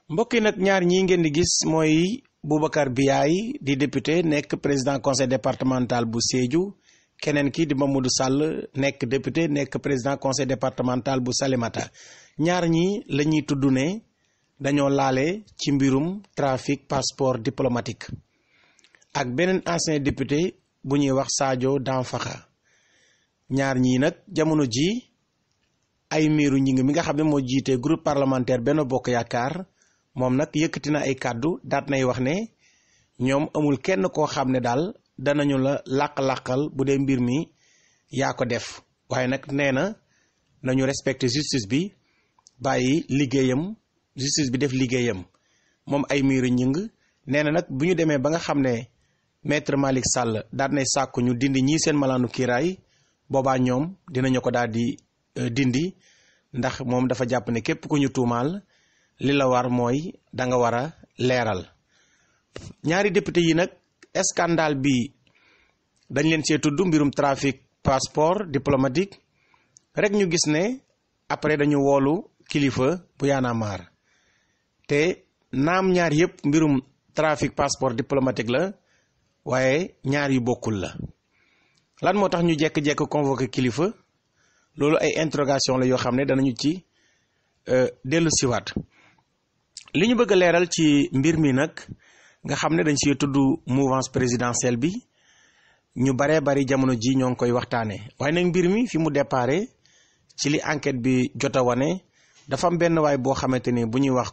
mbokk yi nag ñaar ñii ngeen di gis mooy Boubacar Biaye di député nekk président conseil départemental bu Sédhiou keneen ki di Mamadou Sall nekk député nekk président conseil départemental bu Salémata ñaar ñi la ñuy tudd ne dañoo laale ci mbirum trafic passeport diplomatique ak beneen ancien député bu ñuy wax Sadio Danfakha ñaar ñii nag jamono ji Aymérou Gningue mi nga xam ne moo jiite groupe parlementaire Benno Bokk Yaakaar moom nag yëkkati na ay kàddu daat nay wax ne ñoom amul kenn koo xam ne daal danañu la làq-làqal bu dee mbir mi yaa ko def waaye nag nee na nañu respecté justice bi bàyyi liggéeyam justice bi def liggéeyam moom Aymérou Gningue nee na nag bu ñu demee ba nga xam ne maître Malick Sall daat nay sàkku ñu dindi ñii seen malaanu kiiraay boobaa ñoom dinañu ko daal di dindi ndax moom dafa jàpp ne képp ku ñu tuumaal li la war mooy da nga war a leeral ñaari député yi nag scandale bi dañ leen see tudd mbirum trafic passeport diplomatique rek ñu gis ne après dañu woolu kilifa bu Y'en a marre te naam ñaar yëpp mbirum trafic passeport diplomatique la waaye ñaar yu bokkul la lan moo tax ñu jekk-jekk convoqué kilifa loolu ay interrogation la yoo xam ne danañu ci dellu siwaat li ñu bëgg a leeral ci mbir mi nag nga xam ne dañ siy tudd mouvance présidentielle bi ñu baree bari jamono ji ñoo ngi koy waxtaanee waaye nag mbir mi fi mu déparé ci li enquête bi jot a wane dafa am benn waay boo xamante ni bu ñuy wax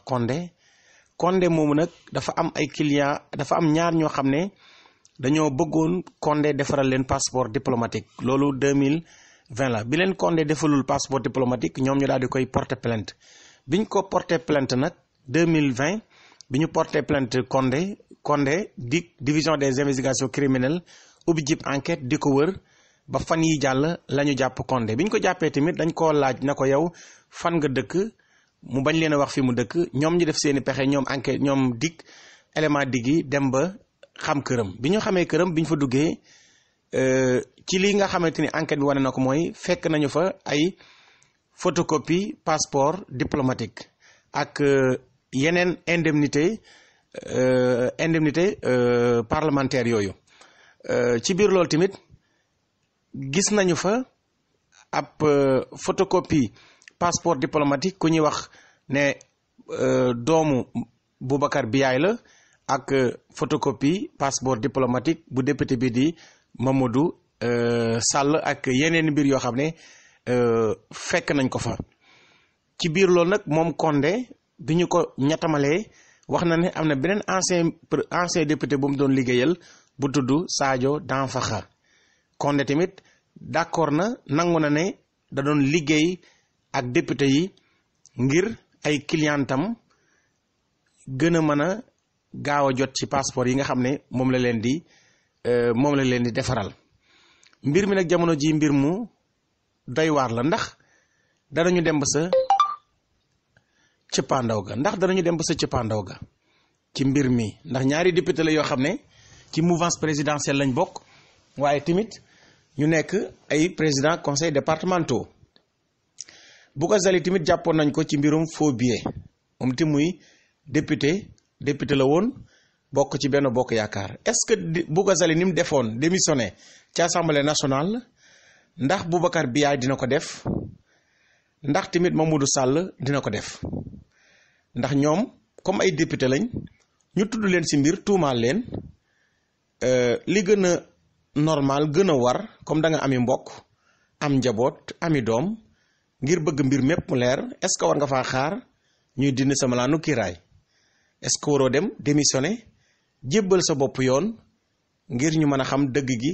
Condé moomu nag dafa am ay client dafa am ñaar ñoo xam ne dañoo bëggoon Condé defaral leen passeport diplomatique loolu 2020 la bi leen Condé defalul passeport diplomatique ñoom ñu daal di koy porter plainte biñ ko porter plainte nag 2020 bi ñu porté plainte Condé division des investigations criminelles ubbi jib enquête di ko wër ba fan yi jàll la ñu jàpp Condé bi ñu ko jàppee tamit dañ koo laaj na ko yow fan nga dëkk mu bañ leen a wax fi mu dëkk ñoom ñu def seeni pexe ñoom enquête ñoom élément yi dem ba xam këram bi ñu xamee këram bi ñu fa duggee ci li nga xamante ni enquête bi wane na ko mooy fekk nañu fa ay photocopie passeport diplomatique ak yeneen indemnité parlementaire yooyu ci biir loolu tamit gis nañu fa ab photocopie passeport diplomatique ku ñuy wax ne doomu Boubacar Biaye la ak photocopie passeport diplomatique bu député bi di Mamadou Sall ak yeneen mbir yoo xam ne fekk nañ ko fa ci biir loolu nag moom Condé bi ñu ko ñettamalee wax na ne am na beneen ancien député bu mu doon liggéeyal bu tudd Sadio Danfakha Condé tamit d'accord na nangu na ne da doon liggéey ak député yi ngir ay clientam gën a mën a gaaw a jot ci passeport yi nga xam ne moom la leen di defaral mbir mi nag jamono ji mbir mu doy waar la ndax danañu dem ba sa cëppaandaw ga ci mbir mi ndax ñaari député la yoo xam ne ci mouvance présidentielle lañ bokk waaye tamit ñu nekk ay président conseil départementaux Bougazelli tamit jàppoon nañ ko ci mbirum faux billet moom ti muy député la woon bokk ci Benno Bokk Yaakaar est-ce que Bougazelli ni mu defoon démissionné ci assemblée nationale ndax Boubacar Biaye dina ko def ndax tamit Mamadou Sall dina ko def ndax ñoom comme ay député lañ ñu tudd leen ci mbir tuumaal leen li gën a normal gën a war comme da nga ami mbokk am njaboot ami doom ngir bëgg mbir mépp mu leer est-ce que war nga faa xaar ñuy dindi sa malaanu kiiraay est-ce que waroo dem démissionner jébbal sa bopp yoon ngir ñu mën a xam dëgg gi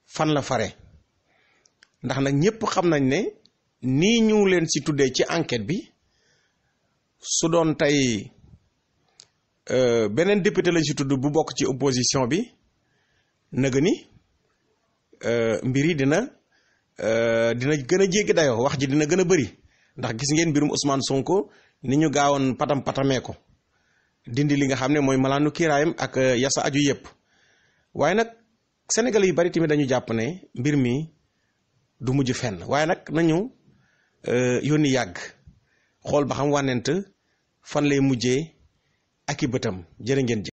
fan la fare ndax nag ñépp xam nañ ne nii ñu leen ci tuddee ci enquête bi su doon tey beneen député lañ ci tudd bu bokk ci opposition bi nëga ni mbir yi dina gën a jéggi dayoo wax ji dina gën a bëri ndax gis ngeen mbirum Ousmane Sonko ni ñu gaawoon patamee ko dindi li nga xam ne mooy malaanu kiiraayam ak yasa aju yépp waaye nag Sénégalais yu bari tamit dañu jàpp ne mbir mi du mujj fenn waaye nag nañu yónni yàgg xool ba xam wànnent fan lay mujjee ak i bëtam jërë ngeen jëf